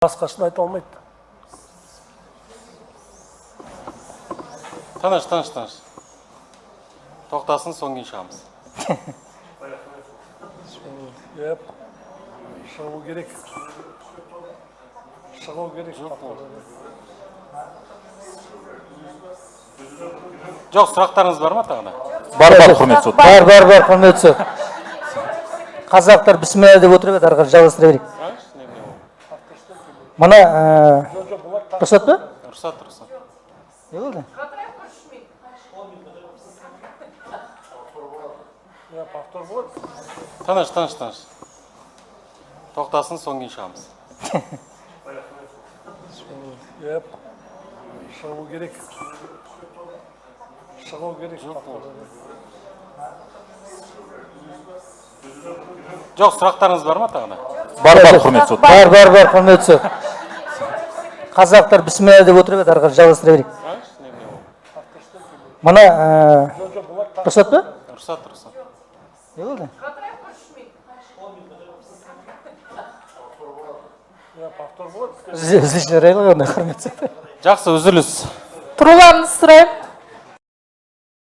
Басқасын айта алмайды. Тыныш, тыныш, тыныш. Тоқтасын, содан кейін шығамыз. Иә, шығу керек. Шығу керек. Жоқ, сұрақтарыңыз бар ма тағы да? Бар, бар, құрметті сот. Бар, бар, бар, құрметті сот. Қазақтар бісміллә деп отырып еді, ары қарай жалғастыра берейік. Сұраңызшы, немене ол? Мына рұқсат па? Рұқсат, рұқсат. Не болды? Иә, повтор болады. Тыныш, тыныш, тыныш. Тоқтасын, содан кейін шығамыз. Иә, шығу керек. Шығу керек. Жоқ, сұрақтарыңыз бар ма тағы да? Бар, бар, құрметті сот. Бар, бар, бар, құрметті сот. Қазақтар бісміллә деп отырып еді, ары қарай жалғастыра берейік. Сұраңызшы, немене ол? Мына рұқсат па? Рұқсат, рұқсат. Не болды? Иә, повтор болады. Үзіліс жариялық онда, құрметті сот. Жақсы, үзіліс. Тұруларыңызды сұраймын.